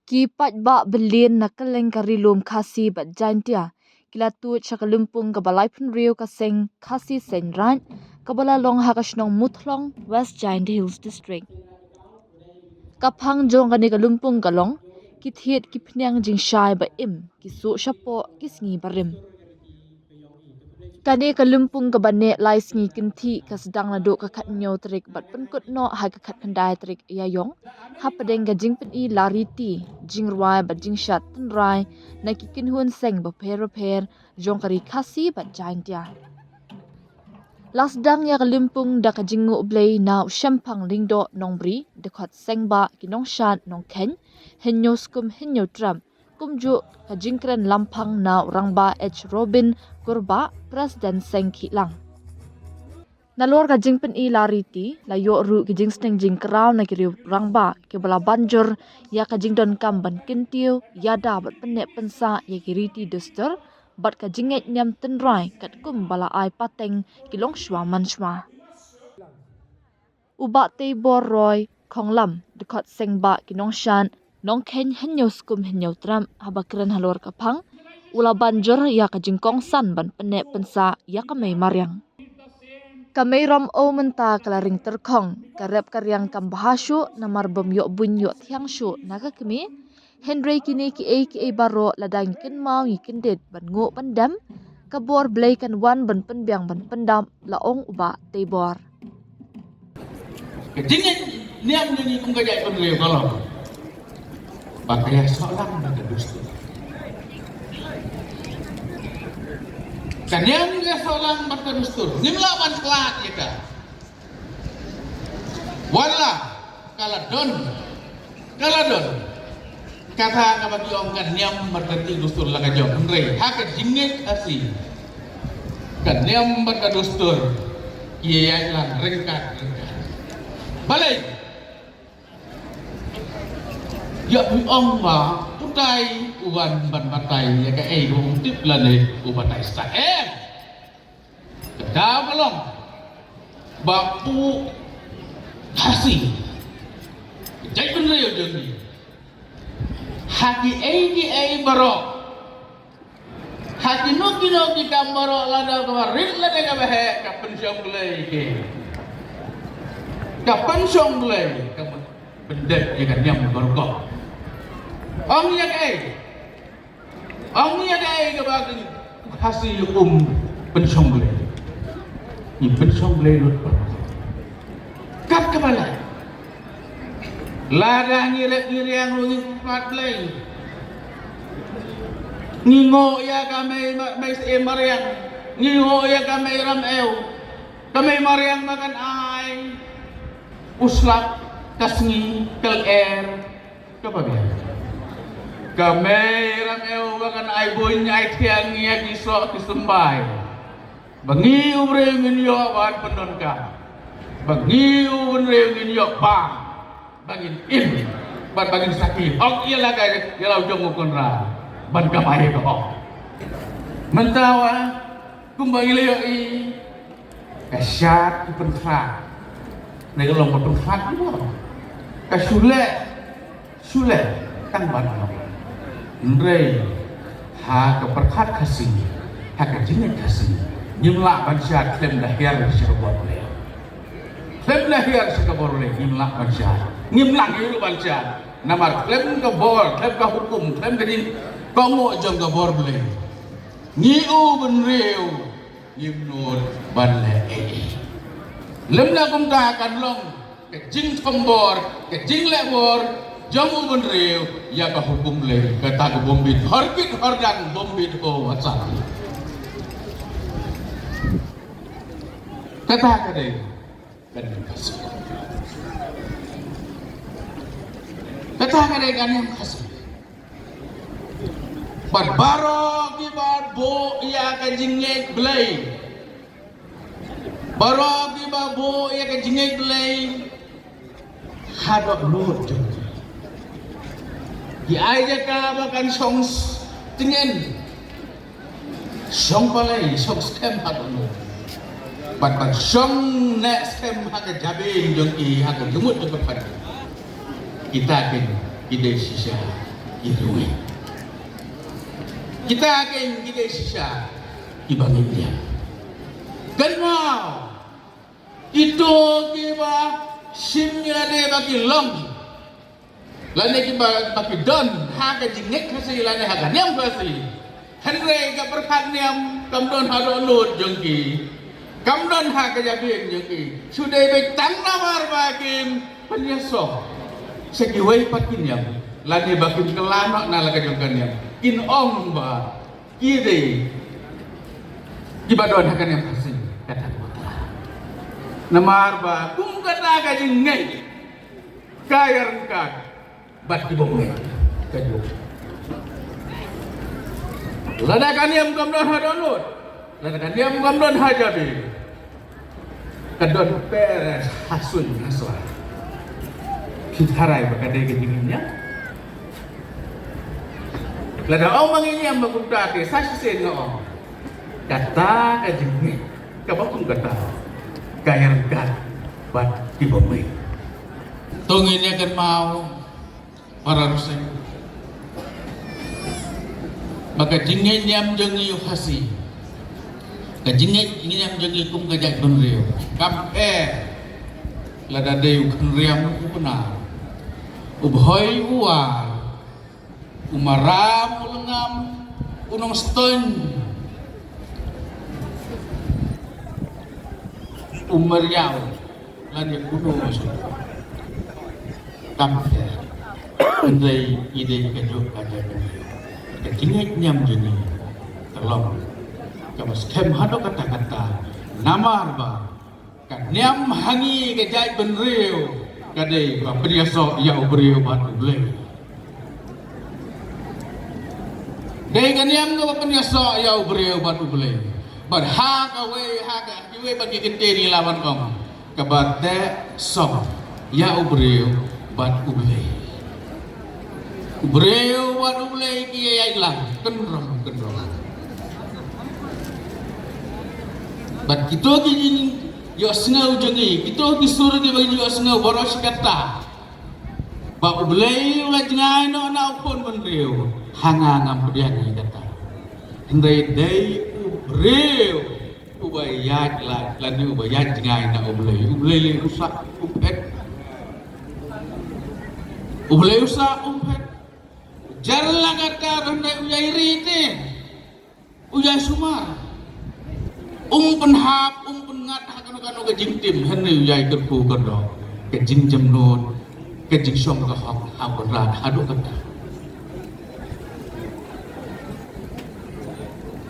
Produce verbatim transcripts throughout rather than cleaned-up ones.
Ki paidbah byllieng na kylleng ka Ri Lum Khasi bad Jaintia ki la tuid sha ka lympung kaba laiphew hynriew ka seng Khasi Seng Raij, kaba la long ha ka shnong Muthlong, West Jaintia Hills District. Ka phang jong kane ka lympung ka long: ki thied ki phniang jingshai ba im, ki suh shapoh ki sngi barim. Kane ka lympung kaba neh lai sngi kynthih ka sdang naduh ka khathynñiew tarik bad pynkut noh ha ka khatkhyndai tarik Ïaïong, hapdeng ka jingpyni lariti, jingrwai bad jingshad tynrai na ki kynhun seng bapher bapher jong ka Ri Khasi bad Jaintia. La sdang ïa ka lympung da ka jingnguh blei na u Shemphang Lyngdoh Nongbri, dkhot Sengbah ki nongshad Nongkheiñ Hynñiewskum Hynñiewtrep, kumjuh ka jingkren lamphang na u Rangbah H Robin Kurbah, President Seng Khihlang. Nalor ka jingpyni lariti, la ïoh ruh ki jingsneng jingkraw na ki riew rangbah kiba la ban jur ïa ka jingdonkam ban kyntiew, ïada bad pynneh pynsah ïa ki riti dustur bad ka jingngeit niam tynrai katkum ba la ai pateng ki longshuwa mansuwa. U Bah Teibor Roy Khonglam, dkhot Sengbah ki nongshad Nongkheiñ Hynñiewskum Hynñiewtrep, haba kren halor ka phang, u la ban jur ïa ka jingkongsan ban pynneh pynsah ïa ka mei mariang. Ka mei Ramew mynta ka la ring tyrkhong, ka rep ka riang kam bha shuh namar bym ïoh buiñ ïoh thiang shuh na ka kmie. Hynrei kine kiei kiei baroh, lada ngi kynmaw ngi kyndit ban nguh ban dem, ka bor Blei kan wan ban pynbiang ban pyndap, la ong u Bah Teibor. Ka jingngeit niam jong ngi kum ka jaitbynriew ka long ba ka ïasoh lang bad ka dustur. Ka niam ka ïasoh lang bad ka dustur, ngim lah ban khlad ïa ka. Wat la ka la don, ka la don kata kaba ki ong ka niam bad ka dustur la ka jong, hynrei ha ka jingngeit Khasi, ka niam bad ka dustur ki ïaid lang ryngkat ryngkat. Balei? Ïa phi ong ba utai u wan ban batai ïa kaei ba um tip lane u batai stad, em. Ka daw ka long ba u Khasi, ka jaitbynriew jong ngi, ha kiei kiei baroh, ha kino kino ki kam baroh, lada kaba rit lada kaba heh, ka pynshong Blei ki, ka pynshong Blei, ka pyndep ïa ka niam baroh. Ong ïa kaei? Ong ïa kaei kaba ki Khasi um pynshong Blei? Ngi pynshong Blei lut baroh. Kat kaba lah, lada ngi rep ngi riang ruh ngi kyrpad Blei. Ngi nguh ïa ka mei ma-, mei Syiem mariang, ngi nguh ïa ka mei Ramew. Ka mei mariang ba kan ai u slap, ka sngi, ka lyer, kaba biang. Ka mei Ramew ba kan ai buiñ ai thiang ïa ki soh ki symbai, ba ngi u briew ngin ïoh ban pyndonkam, ba ngi u briew ngin ïoh bam, ba ngin im bad ba ngin sakhi hok ïa la ka, ïa la u jong u Kynrad ban kamai ïa ka hok. Mynta wa kumba ngi la ïohi, ka shad ki pynkhrah. Ne ka long ba pynkhrah ki ba ka shu leh, shu leh tang ban long. Hynrei ha ka pyrkhat Khasi, ha ka jingngeit Khasi, ngim lah ban shad khlem da hiar sha ka bor Blei. Khlem da hiar sha ka bor Blei ngim lah ban shad. Ngim lah ngi ruh ban shad. Namar khlem ka bor, khlem ka hukum, khlem ka jingkohnguh jong ka bor Blei, ngi u bynriew ngim nud ban leh ei ei. Lymda kumta kan long ka jingthombor, ka jingleh bor jong u bynriew ïa ka hukum Blei, kata ka bym bit hor kit hor dang, bym bit ho wa sa. Kata ka dei ka niam Khasi. Kata ka dei ka niam Khasi. Bad baroh kiba buh ïa ka jingngeit Blei, baroh kiba buh ïa ka jingngeit Blei, haduh lut jong ki, ki ai jaka ba kan shong s-, tngen, shong palei, shong skhem ha ka nong. Bad ban shong neh skhem ha ka jabieng jong ki, ha ka jingmut jong ka pyrthei. Kita kin ki dei shisha Kita kein ki dei shisha kiba ngi ïa. Kynmaw, kito kiba shim ïa lade ba ki long lane kiba, ba ki don ha ka jingngeit Khasi lane ha ka niam Khasi. Hynrei ka pyrkhat niam kam don ha dohnud jong ki, kam don ha ka jabieng jong ki. Shu dei beit tang namar ba kin pynïasoh sha kiwei pat ki niam lane ba kin kylla noh na la ka jong ka niam. Kin ong ba ki dei kiba don ha ka niam Khasi, kata ka mut. Namar ba kum kata ka jingngeit ka ïaryngkat bad ki bym ngeit. Ka juk. Lada ka niam kam don ha dohnud, lada ka niam kam don ha jabieng, ka don pyrshah ha suiñ ha sla. Ki tharai ba ka dei ka jingim ïa. Lada ong ma ngi niam ba kumta te sa shisien nga ong. Kata ka jingngeit kaba kum kata ka ïaryngkat bad ki bym ngeit. To ngin ïa kynmaw para ruseng ba ka jingngeit niam jong ngi u Khasi, ka jingngeit niam jong ngi kum ka jaitbynriew kam eh lada dei u khynriam u Pnar, u Bhoi u War, u Maram u Lyngngam, u Nongstoiñ, u Mariaw, lane uno shuh. Kam eh. Hynrei i dei ka juk ka jingim. Ka jingngeit niam jong ngi ka long kaba skhem haduh katta katta. Namar ba ka niam ha ngi ka jaitbynriew ka dei ba pynïasoh ïa u briew bad U Blei. Dei ka niam kaba pynïasoh ïa u briew bad U Blei. Bad ha kawei ha ka kiwei pat ki kyntien ngi la wan ong kaba teh song ïa u briew bad U Blei. U briew bad U Blei ki ïaid lang kynrong kynrong. Bad kito ki jingïohsngew jong ngi, kito ki sur kiba ngi ïohsngew baroh shi katta ba U Blei u la jngai noh na u khun bynriew, ha nga ngam pdiang ïa kata. Hynrei dei u briew uba ïaid lad lane uba ïaid jngai na U Blei. U Blei lei u sah u phet. U Blei u sah u phet. Jar la kata hynrei u ïai ri te. U ïai sumar. Um pynhap, um pynngat ha kano kano ka jingtim, hynrei u ïai kyrkhu kyrdoh ka jingjemnud, ka jingshong ka hok ha u Kynrad haduh katta.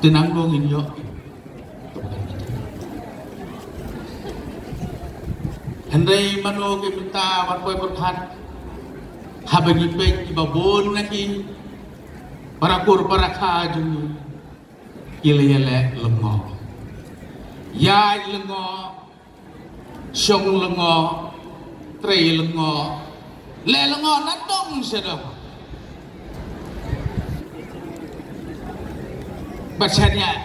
Te nangno ngin ïoh. Hynrei mano ki mynta wat poi pyrkhat haba ngi peit kiba bun na ki para kur para kha jong ngi. Ki la ïaleh lyngngoh. Ïaid lyngngoh, shong lyngngoh, trei lyngngoh, leh lyngngoh na dong sha dong. Bad shaniah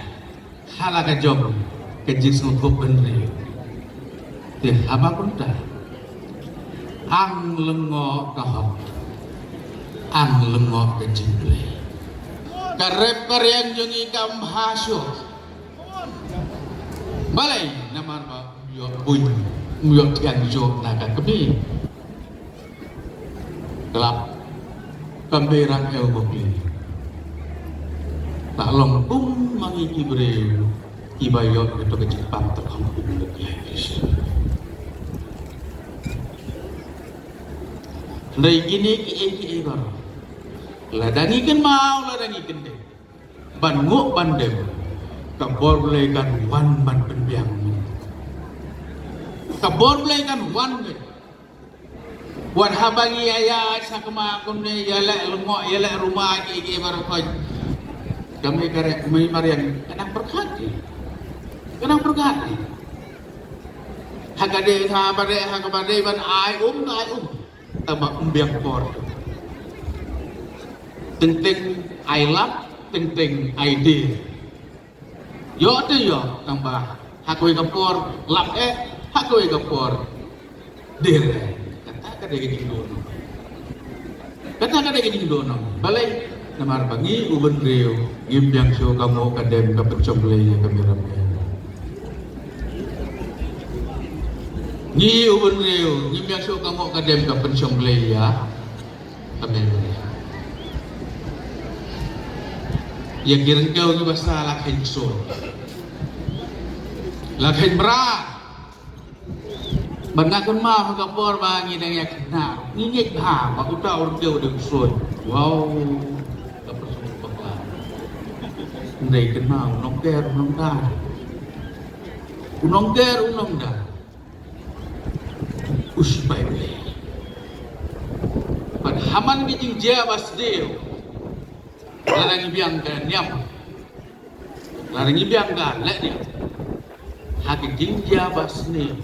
ha la ka jong ka jingsngewthuh bynriew. Te haba kumta, ang lyngngoh ka hok, ang lyngngoh ka jingblei. Ka rep ka riang jong ngi kam bha shuh. Balei? Namar ba um ïoh buiñ, um ïoh thiang shuh na ka kmie. Klap kam beiñ rang ïa u Mowgli. Ta long kum ma ngi ki briew kiba ïoh ïa kato ka jingpang tyrkhong kum u Mowgli. Hynrei kine kiei kiei baroh, lada ngi kynmaw, lada ngi kyndit ban nguh ban dem, ka bor Blei kan wan ban pynbiang. Ka bor Blei kan wan beit. Wat haba ngi ïa ïa sha khmat kumne, ïaleh lyngngoh, ïaleh rumah, kiei kiei baroh khoit. Ka mei ka rek, mei mariang, ka nang pyrkhat ïa. Ka nang pyrkhat ïa. Ha ka dei, ha ba dei, ha ka ba dei ban ai um, ka ai um. Tang ba um biang por. Teng teng ai lap, teng teng ai dier. Ïoh te ïoh, tang ba ha kawei ka por lap eh, ha kawei ka por dier eh. Kata ka dei ka jingdon. Kata ka dei ka jingduh nong. Balei? Namar ba ngi u bynriew ngim biang shuh ka ngoh ka dem ka pynshong lei ïa ka mei rangbah. Ngi u bynriew ngim biang shuh ka ngoh ka dem ka pynshong lei ïa ka mei rangbah. Ïa ki ryngkew ngi ba sa la kheiñ shuh, la kheiñ mrad. Ban nga kynmaw ha ka por ba ngi dang ïa kynmaw, ngi ngeit bha ba uta u ryngkew u dang shuh. Wow. Ka pyrshah bakla. Ndei kynmaw u nongker u nongdar, u nongker u nongdar, u sipai Blei. Ban ha man ka jingjia ba sdiew, lada ngi biang ka niam, lada ngi biang ka lehniam, ha ka jingjia ba sniew,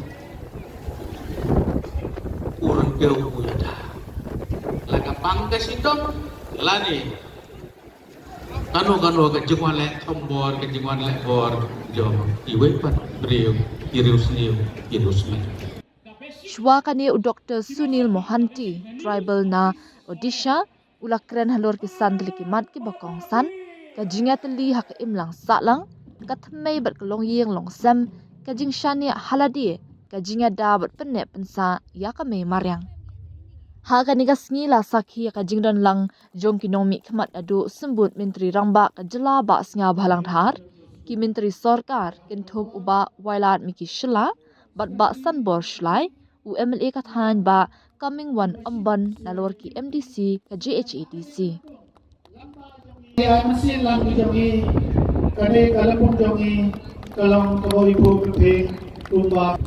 u ryngkew u ïada. La ka pang ka shitom lane kano kano ka jingwan leh thombor, ka jingwan leh bor jong iwei pat briew, i riewsniew, i riewsniew. Shuwa kane u Doctor Sunil Mohanty, tribal na Odisha, u la kren halor ki san tylli ki mat kiba kongsan, ka jingïatylli ha ka imlang sahlang, ka thymmei bad ka longïing longsem, ka jingshaniah ha lade, ka jingïada bad pynneh pynsah ïa ka mei mariang. Ha kane ka sngi la sakhi ïa ka jingdon lang jong ki nongmihkhmat naduh Symbud Myntri Rangbah ka jylla Bah Sniawbhalang Dhar, ki myntri sorkar kynthup u Bah Wailadmiki Shylla bad Bah Sanbor Shullai, u MLA ka thaiñ Bah Comingone Ymbon nalor ki MDC ka JHADC. Ïa ka sien lang ki jong ngi, ka dei ka lympung jong ngi ka long kaba ïeit pyrthei kumba.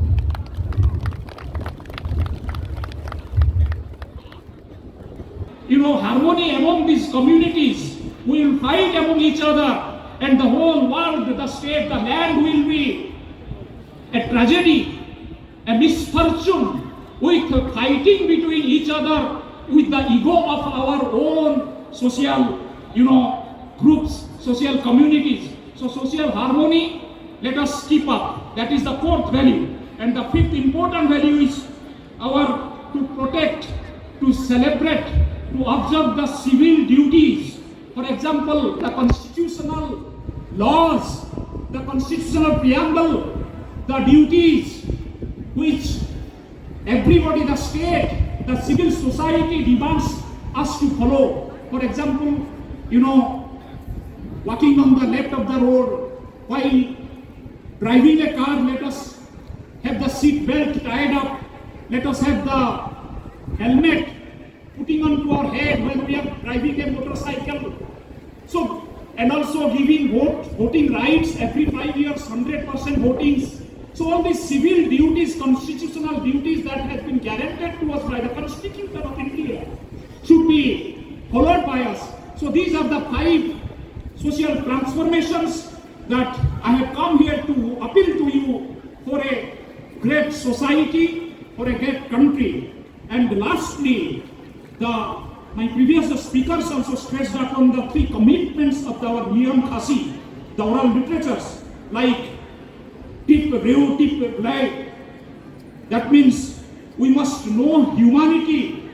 You know, harmony among these communities. We will fight among each other, and the whole world, the state, the land will be a tragedy, a misfortune, with fighting between each other, with the ego of our own social, you know, groups, social communities. So social harmony, let us keep up. That is the fourth value. And the fifth important value is our to protect, to celebrate, to observe the civil duties. For example, the constitutional laws, the constitutional preamble, the duties which everybody, the state, the civil society demands us to follow. For example, you know, walking on the left of the road, while driving a car, let us have the seat belt tied up, let us have the helmet putting onto our head when we are driving a motorcycle. So, and also giving vote, voting rights every five years, hundred percent votings. So all these civil duties, constitutional duties that has been guaranteed to us by the Constitution of India should be followed by us. So these are the five social transformations that I have come here to appeal to you for a great society, for a great country. And lastly, the, my previous speakers also stressed upon the three commitments of our Niyam Khasi, the oral literatures, like Tip Reu Tip Blai. That means we must know humanity,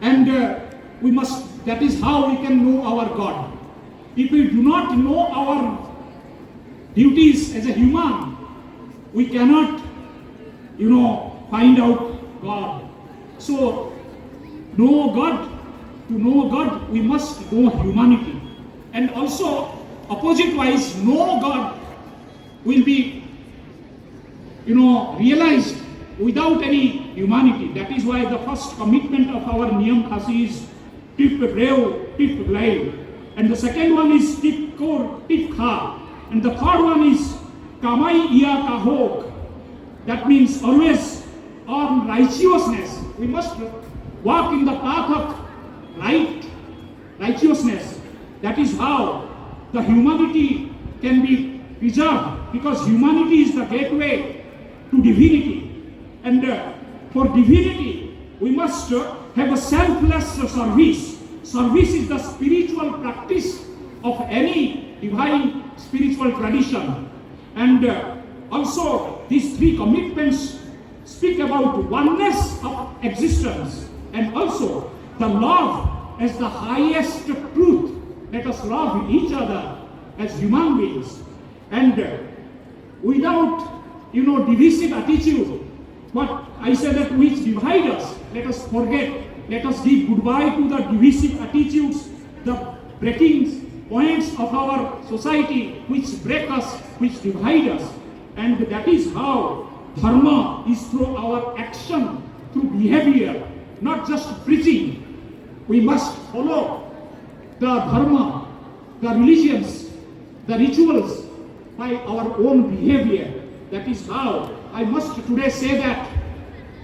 and uh, we must, that is how we can know our God. If we do not know our duties as a human, we cannot, you know, find out God. So, know God, to know God, we must know humanity. And also, opposite wise, no God will be, you know, realized without any humanity. That is why the first commitment of our Niyam Khasi is Tip Reu Tip Blai. And the second one is Tip Kor Tip Kha. And the third one is Kamai Ia Kahok. That means always on righteousness. We must walk in the path of right righteousness. That is how the humanity can be preserved, because humanity is the gateway to divinity. And uh, for divinity, we must uh, have a selfless service. Service is the spiritual practice of any divine spiritual tradition. And uh, also, these three commitments speak about oneness of existence and also the love as the highest truth. Let us love each other as human beings. And uh, without, you know, divisive attitude, what I say, that which divide us, let us forget. Let us give goodbye to the divisive attitudes, the breaking points of our society, which break us, which divide us. And that is how dharma is through our action, through behavior, not just preaching. We must follow the dharma, the religions, the rituals by our own behavior. That is how I must today say that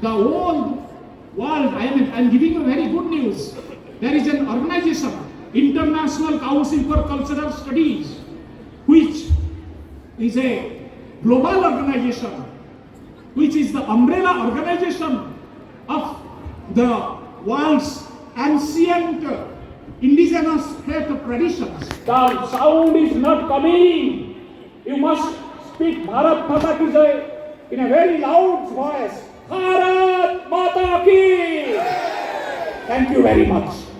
the whole world, I am, I am giving you very good news. There is an organization, International Council for Cultural Studies, which is a global organization, which is the umbrella organization of the world's ancient indigenous faith traditions. The sound is not coming. You must speak Bharat Mata Ki Jai in a very loud voice. Bharat Mata Ki. Thank you very much.